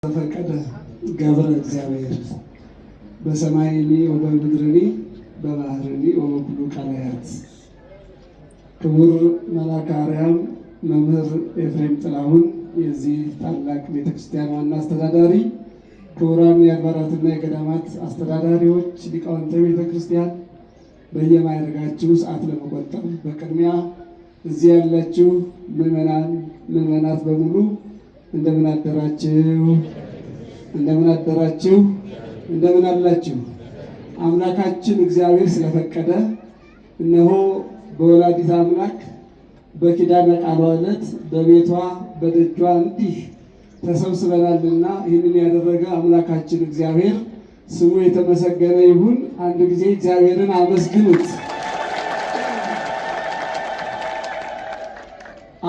ፈቀደ ገብረ እግዚአብሔር በሰማይኒ ወበምድርኒ በባህርኒ ወበኩሉ ቀላያት። ክቡር መልአከ አርያም መምህር ኤፍሬም ጥላሁን የዚህ ታላቅ ቤተክርስቲያን ዋና አስተዳዳሪ፣ ክቡራን የአድባራትና የገዳማት አስተዳዳሪዎች፣ ሊቃውንተ ቤተክርስቲያን፣ በየማዕረጋችሁ ሰዓት ለመቆጠብ በቅድሚያ እዚህ ያላችሁ ምዕመናን ምዕመናት በሙሉ እንደምን አደራችሁ? እንደምን አደራችሁ? እንደምን አላችሁ? አምላካችን እግዚአብሔር ስለፈቀደ እነሆ በወላዲተ አምላክ በኪዳነ ቃሏ ዕለት በቤቷ በደጇ እንዲህ ተሰብስበናልና ይህንን ያደረገ አምላካችን እግዚአብሔር ስሙ የተመሰገነ ይሁን። አንድ ጊዜ እግዚአብሔርን አመስግኑት።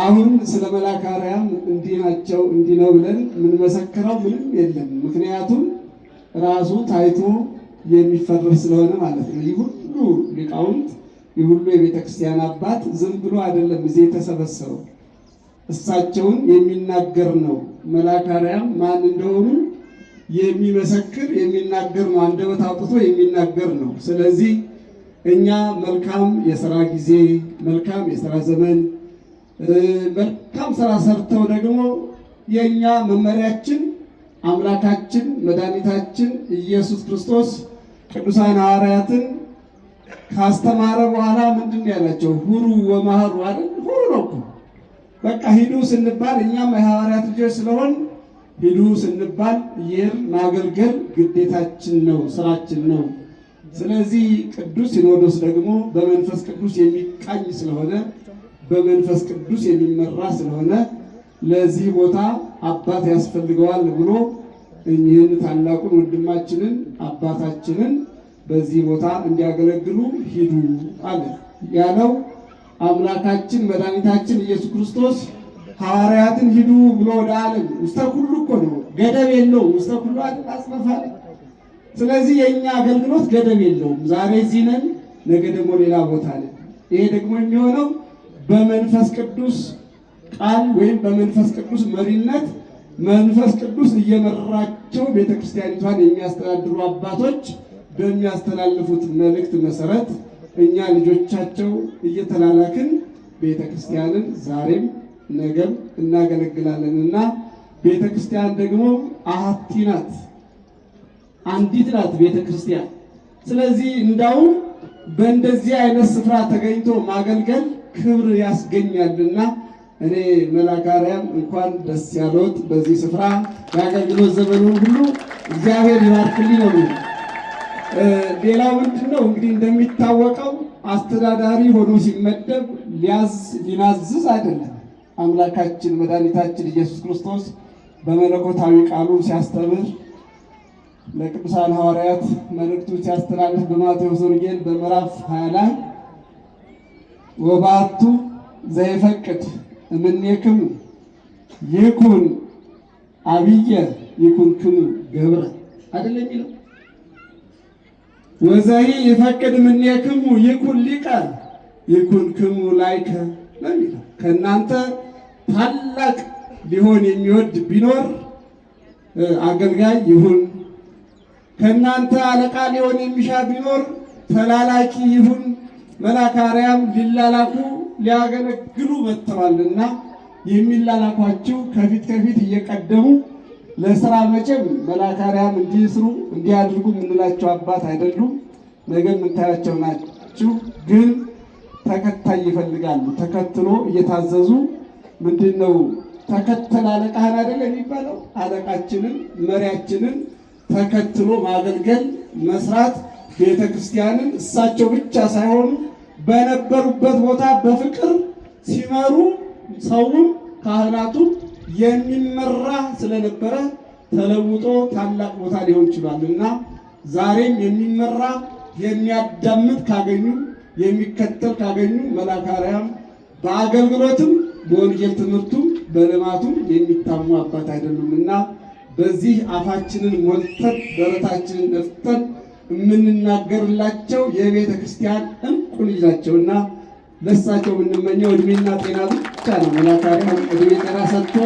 አሁን ስለ መልአከ አርያም እንዲህ ናቸው እንዲህ ነው ብለን የምንመሰክረው ምንም የለም። ምክንያቱም ራሱ ታይቶ የሚፈረድ ስለሆነ ማለት ነው። ይህ ሁሉ ሊቃውንት፣ ይህ ሁሉ የቤተ ክርስቲያን አባት ዝም ብሎ አይደለም እዚህ የተሰበሰበው፣ እሳቸውን የሚናገር ነው። መልአከ አርያም ማን እንደሆኑ የሚመሰክር የሚናገር ነው። አንደበት አውጥቶ የሚናገር ነው። ስለዚህ እኛ መልካም የስራ ጊዜ፣ መልካም የስራ ዘመን፣ መልካም ስራ ሰርተው ደግሞ የእኛ መመሪያችን አምላካችን መድኃኒታችን ኢየሱስ ክርስቶስ ቅዱሳን ሐዋርያትን ካስተማረ በኋላ ምንድን ነው ያላቸው? ሁሩ ወማህሩ አይደል? ሁሩ ነው እኮ በቃ ሂዱ ስንባል እኛም የሐዋርያት ልጆች ስለሆን ሂዱ ስንባል እየሄድን ማገልገል ግዴታችን ነው፣ ስራችን ነው። ስለዚህ ቅዱስ ሲኖዶስ ደግሞ በመንፈስ ቅዱስ የሚቃኝ ስለሆነ፣ በመንፈስ ቅዱስ የሚመራ ስለሆነ ለዚህ ቦታ አባት ያስፈልገዋል ብሎ እኚህን ታላቁን ወንድማችንን አባታችንን በዚህ ቦታ እንዲያገለግሉ ሂዱ አለ። ያለው አምላካችን መድኃኒታችን ኢየሱስ ክርስቶስ ሐዋርያትን ሂዱ ብሎ ወደ ዓለም ውስተ ኩሉ እኮ ነው፣ ገደብ የለውም። ውስተ ኩሉ አጽነፋለ። ስለዚህ የእኛ አገልግሎት ገደብ የለውም። ዛሬ እዚህ ነን፣ ነገ ደግሞ ሌላ ቦታ ነን። ይሄ ደግሞ የሚሆነው በመንፈስ ቅዱስ ቃል ወይም በመንፈስ ቅዱስ መሪነት መንፈስ ቅዱስ እየመራቸው ቤተክርስቲያኒቷን የሚያስተዳድሩ አባቶች በሚያስተላልፉት መልእክት መሰረት እኛ ልጆቻቸው እየተላላክን ቤተክርስቲያንን ዛሬም ነገም እናገለግላለን እና ቤተክርስቲያን ደግሞ አሐቲ ናት፣ አንዲት ናት ቤተክርስቲያን። ስለዚህ እንዳውም በእንደዚህ አይነት ስፍራ ተገኝቶ ማገልገል ክብር ያስገኛልና እኔ መልአከ አርያም እንኳን ደስ ያሎት። በዚህ ስፍራ የአገልግሎት ዘመኑን ሁሉ እግዚአብሔር ይባርክልኝ ነው። ሌላው ምንድን ነው እንግዲህ እንደሚታወቀው አስተዳዳሪ ሆኖ ሲመደብ ሊያዝ ሊናዝዝ አይደለም። አምላካችን መድኃኒታችን ኢየሱስ ክርስቶስ በመለኮታዊ ቃሉ ሲያስተምር ለቅዱሳን ሐዋርያት መልእክቱን ሲያስተላልፍ በማቴዎስ ወንጌል በምዕራፍ 20 ላይ ወባቱ ዘይፈቅድ እምኔክሙ ይኩን አብየ ይኩንክሙ ገብረ አይደለም የሚለው። ወዘሂ ይፈቅድ እምኔክሙ ይኩን ሊቀ ይኩንክሙ ላይከ ነው የሚለው። ከእናንተ ታላቅ ሊሆን የሚወድ ቢኖር አገልጋይ ይሁን። ከእናንተ አለቃ ሊሆን የሚሻ ቢኖር ተላላኪ ይሁን። መልአከ አርያም ሊላላኩ ሊያገለግሉ መጥተዋልና የሚላላኳችሁ ከፊት ከፊት እየቀደሙ ለስራ መቼም መልአከ አርያም እንዲስሩ እንዲያድርጉ የምንላቸው አባት አይደሉም። ነገ የምታያቸው ናችሁ። ግን ተከታይ ይፈልጋሉ። ተከትሎ እየታዘዙ ምንድን ነው ተከተል አለቃህን አይደል የሚባለው? አለቃችንን መሪያችንን ተከትሎ ማገልገል መስራት ቤተ ክርስቲያንን እሳቸው ብቻ ሳይሆኑ በነበሩበት ቦታ በፍቅር ሲመሩ ሰውም ካህናቱም የሚመራ ስለነበረ ተለውጦ ታላቅ ቦታ ሊሆን ችሏል እና ዛሬም የሚመራ የሚያዳምጥ ካገኙ የሚከተል ካገኙ መልአከ አርያም በአገልግሎትም በወንጌል ትምህርቱም በልማቱም የሚታሙ አባት አይደሉም እና በዚህ አፋችንን ሞልተን ደረታችንን ነፍተን የምንናገርላቸው የቤተ ክርስቲያን እንቁ ልጅ ናቸውና ለእሳቸው የምንመኘው እድሜና ጤና ብቻ ነው። መልአከ አርያም እድሜ ጤና ሰጥቶ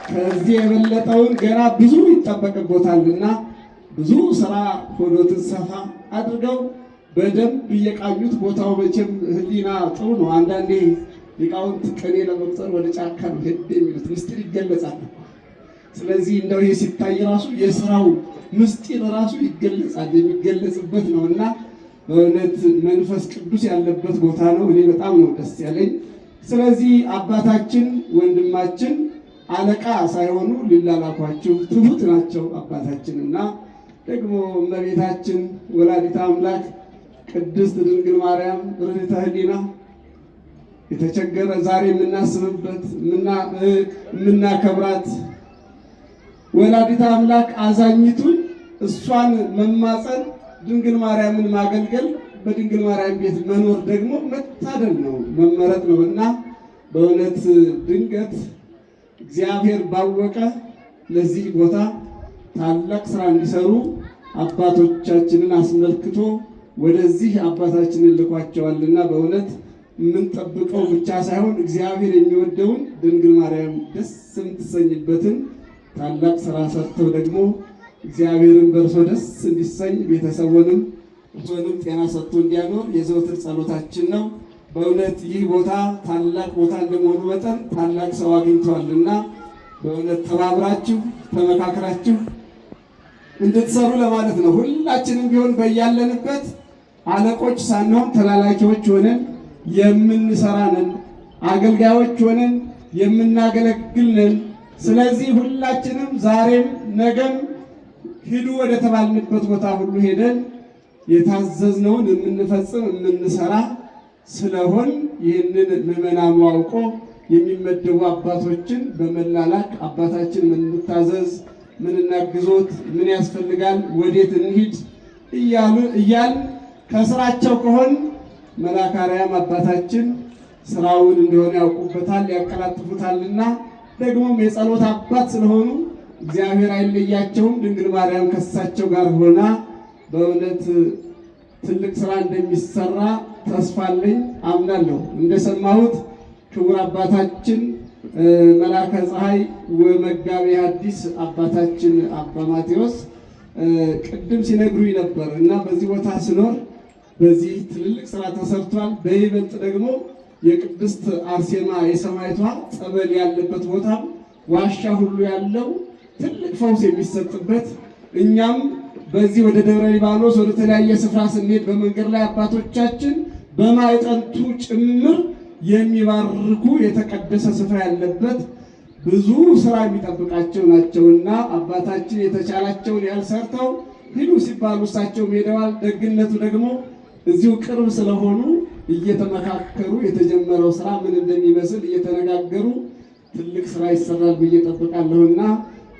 ከዚህ የበለጠውን ገና ብዙ ይጠበቅቦታልና ብዙ ስራ ሆዶትን ሰፋ አድርገው በደንብ እየቃኙት ቦታው መቼም ሕሊና ጥሩ ነው። አንዳንዴ ሊቃውንት ቅኔ ለመቁጠር ወደ ጫካ ነው ሄድ የሚሉት፣ ምስጢር ይገለጻል። ስለዚህ እንደው ይህ ሲታይ ራሱ የስራው ምስጢር ራሱ ይገለጻል፣ የሚገለጽበት ነው እና በእውነት መንፈስ ቅዱስ ያለበት ቦታ ነው። እኔ በጣም ነው ደስ ያለኝ። ስለዚህ አባታችን ወንድማችን አለቃ ሳይሆኑ ሊላላኳችሁ ትሁት ናቸው አባታችን እና ደግሞ እመቤታችን ወላዲተ አምላክ ቅድስት ድንግል ማርያም ርኅተ ሕሊና የተቸገረ ዛሬ የምናስብበት የምናከብራት ወላዲተ አምላክ አዛኝቱን እሷን መማፀን ድንግል ማርያምን ማገልገል በድንግል ማርያም ቤት መኖር ደግሞ መታደል ነው፣ መመረጥ ነው እና በእውነት ድንገት እግዚአብሔር ባወቀ ለዚህ ቦታ ታላቅ ስራ እንዲሰሩ አባቶቻችንን አስመልክቶ ወደዚህ አባታችንን ልኳቸዋልና በእውነት የምንጠብቀው ብቻ ሳይሆን እግዚአብሔር የሚወደውን ድንግል ማርያም ደስ የምትሰኝበትን ታላቅ ስራ ሰርተው ደግሞ እግዚአብሔርን በእርሶ ደስ እንዲሰኝ ቤተሰቡንም እርሶንም ጤና ሰጥቶ እንዲያኖር የዘወትር ጸሎታችን ነው። በእውነት ይህ ቦታ ታላቅ ቦታ እንደመሆኑ መጠን ታላቅ ሰው አግኝተዋልና በእውነት ተባብራችሁ ተመካክራችሁ እንድትሰሩ ለማለት ነው። ሁላችንም ቢሆን በያለንበት አለቆች ሳንሆን ተላላኪዎች ሆነን የምንሰራ ነን። አገልጋዮች ሆነን የምናገለግል ነን። ስለዚህ ሁላችንም ዛሬም ነገም ሂዱ ወደ ተባልንበት ቦታ ሁሉ ሄደን የታዘዝነውን የምንፈጽም የምንሰራ ስለሆን ይህንን ምዕመናኑ አውቆ የሚመደቡ አባቶችን በመላላክ አባታችን ምን እንታዘዝ፣ ምን እናግዞት፣ ምን ያስፈልጋል፣ ወዴት እንሂድ እያል ከስራቸው ከሆን መልአከ አርያም አባታችን ስራውን እንደሆነ ያውቁበታል፣ ያቀላጥፉታልና ደግሞም የጸሎት አባት ስለሆኑ እግዚአብሔር አይለያቸውም። ድንግል ማርያም ከሳቸው ጋር ሆና በእውነት ትልቅ ስራ እንደሚሰራ ተስፋ አለኝ፣ አምናለሁ። እንደሰማሁት ክቡር አባታችን መልአከ ፀሐይ ወመጋቤ ሐዲስ አባታችን አባ ማቴዎስ ቅድም ሲነግሩኝ ነበር እና በዚህ ቦታ ስኖር በዚህ ትልልቅ ስራ ተሰርቷል። በይበልጥ ደግሞ የቅድስት አርሴማ የሰማዕቷ ጸበል ያለበት ቦታ ዋሻ ሁሉ ያለው ትልቅ ፈውስ የሚሰጥበት እኛም በዚህ ወደ ደብረ ሊባኖስ ወደ ተለያየ ስፍራ ስንሄድ በመንገድ ላይ አባቶቻችን በማዕጠንቱ ጭምር የሚባርኩ የተቀደሰ ስፍራ ያለበት ብዙ ስራ የሚጠብቃቸው ናቸውና አባታችን የተቻላቸውን ያህል ሰርተው ሂዱ ሲባሉ እሳቸውም ሄደዋል። ደግነቱ ደግሞ እዚሁ ቅርብ ስለሆኑ እየተመካከሩ የተጀመረው ስራ ምን እንደሚመስል እየተነጋገሩ ትልቅ ስራ ይሰራል ብዬ እጠብቃለሁና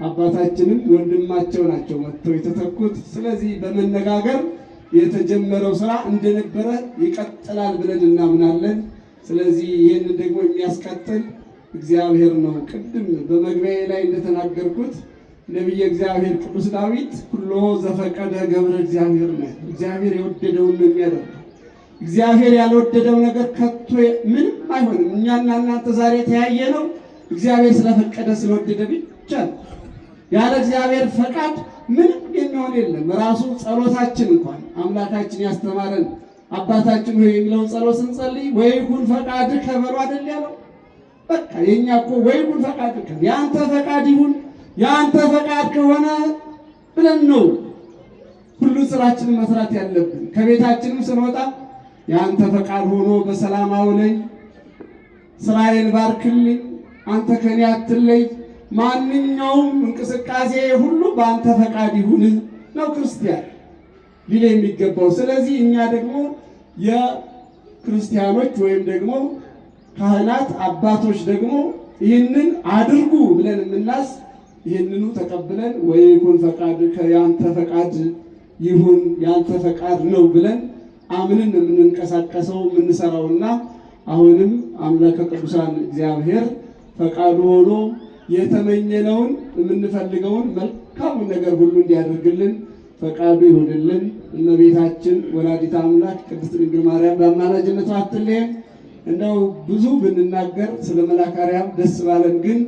አባታችንም ወንድማቸው ናቸው መጥተው የተተኩት። ስለዚህ በመነጋገር የተጀመረው ስራ እንደነበረ ይቀጥላል ብለን እናምናለን። ስለዚህ ይህንን ደግሞ የሚያስቀጥል እግዚአብሔር ነው። ቅድም በመግቢያዬ ላይ እንደተናገርኩት ነቢየ እግዚአብሔር ቅዱስ ዳዊት ኩሎ ዘፈቀደ ገብረ እግዚአብሔር ነው። እግዚአብሔር የወደደውን ነው የሚያደርገው። እግዚአብሔር ያልወደደው ነገር ከቶ ምንም አይሆንም። እኛና እናንተ ዛሬ የተያየ ነው እግዚአብሔር ስለፈቀደ ስለወደደ ብቻ ነው። ያለ እግዚአብሔር ፈቃድ ምንም የሚሆን የለም። ራሱ ጸሎታችን እንኳን አምላካችን ያስተማረን አባታችን ሆይ የሚለውን ጸሎት ስንጸልይ ወይኩን ፈቃድከ በሉ አይደል ያለው። በቃ የኛ እኮ ወይኩን ፈቃድከ የአንተ ፈቃድ ይሁን የአንተ ፈቃድ ከሆነ ብለን ነው ሁሉ ስራችንን መስራት ያለብን። ከቤታችንም ስንወጣ የአንተ ፈቃድ ሆኖ በሰላም አውለኝ፣ ስራዬን ባርክልኝ፣ አንተ ከኔ አትለይ፣ ማንኛውም እንቅስቃሴ ሁሉ በአንተ ፈቃድ ይሁን ነው ክርስቲያን ሊል የሚገባው። ስለዚህ እኛ ደግሞ የክርስቲያኖች ወይም ደግሞ ካህናት አባቶች ደግሞ ይህንን አድርጉ ብለን የምናስ ይህንኑ ተቀብለን ወይኩን ፈቃድ ያንተ ፈቃድ ይሁን ያንተ ፈቃድ ነው ብለን አምንን የምንንቀሳቀሰው የምንሰራውና አሁንም አምላከ ቅዱሳን እግዚአብሔር ፈቃዱ ሆኖ የተመኘነውን የምንፈልገውን መልካሙን ነገር ሁሉ እንዲያደርግልን ፈቃዱ ይሁንልን። እመቤታችን ወላዲተ አምላክ ቅድስት ድንግል ማርያም በአማላጅነቷ አትለየን። እንደው ብዙ ብንናገር ስለ መልአከ አርያም ደስ ባለን፣ ግን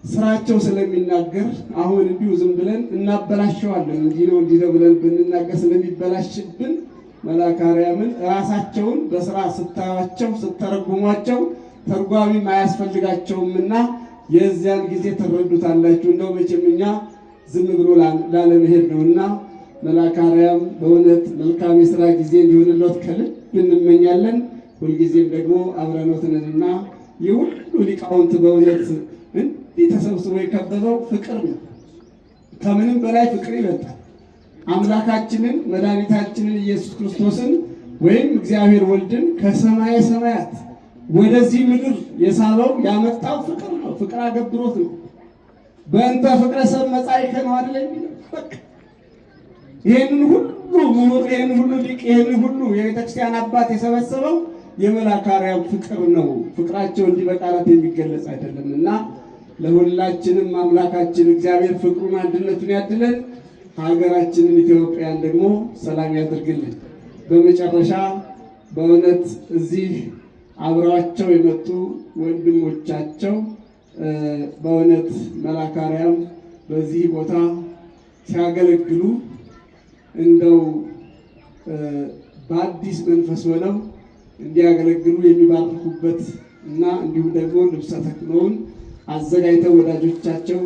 ስራቸው ስለሚናገር አሁን እንዲሁ ዝም ብለን እናበላሸዋለን። እንዲህ ነው እንዲህ ነው ብለን ብንናገር ስለሚበላሽብን መልአከ አርያምን ራሳቸውን በስራ ስታያቸው ስተረጉሟቸው ተርጓሚም አያስፈልጋቸውምና የዚያን ጊዜ ትረዱታላችሁ። እንደው መቼም እኛ ዝም ብሎ ላለመሄድ ነውና መልአከ አርያም በእውነት መልካም የስራ ጊዜ እንዲሆንለት ከልብ እንመኛለን። ሁልጊዜም ደግሞ አብረኖት ነንና የሁሉ ሊቃውንት በእውነት እንዲህ ተሰብስቦ የከበበው ፍቅር ነው። ከምንም በላይ ፍቅር ይበልጣል። አምላካችንን መድኃኒታችንን ኢየሱስ ክርስቶስን ወይም እግዚአብሔር ወልድን ከሰማየ ሰማያት ወደዚህ ምድር የሳበው ያመጣው ፍቅር ነው። ፍቅር አገብሮት ነው። በእንተ ፍቅረ ሰብ መጻእከ ነው አይደል የሚለው። በቃ ይሄንን ሁሉ ምሁር፣ ይሄንን ሁሉ ሊቅ፣ ይሄንን ሁሉ የቤተክርስቲያን አባት የሰበሰበው የመልአከ አርያም ፍቅር ነው። ፍቅራቸው እንዲህ በቃላት የሚገለጽ አይደለም እና ለሁላችንም አምላካችን እግዚአብሔር ፍቅሩን አንድነቱን ያድለን። ሀገራችንን ኢትዮጵያን ደግሞ ሰላም ያደርግልን። በመጨረሻ በእውነት እዚህ አብረዋቸው የመጡ ወንድሞቻቸው በእውነት መልአከ አርያም በዚህ ቦታ ሲያገለግሉ እንደው በአዲስ መንፈስ ሆነው እንዲያገለግሉ የሚባርኩበት እና እንዲሁም ደግሞ ልብሰ ተክህኖውን አዘጋጅተው ወዳጆቻቸው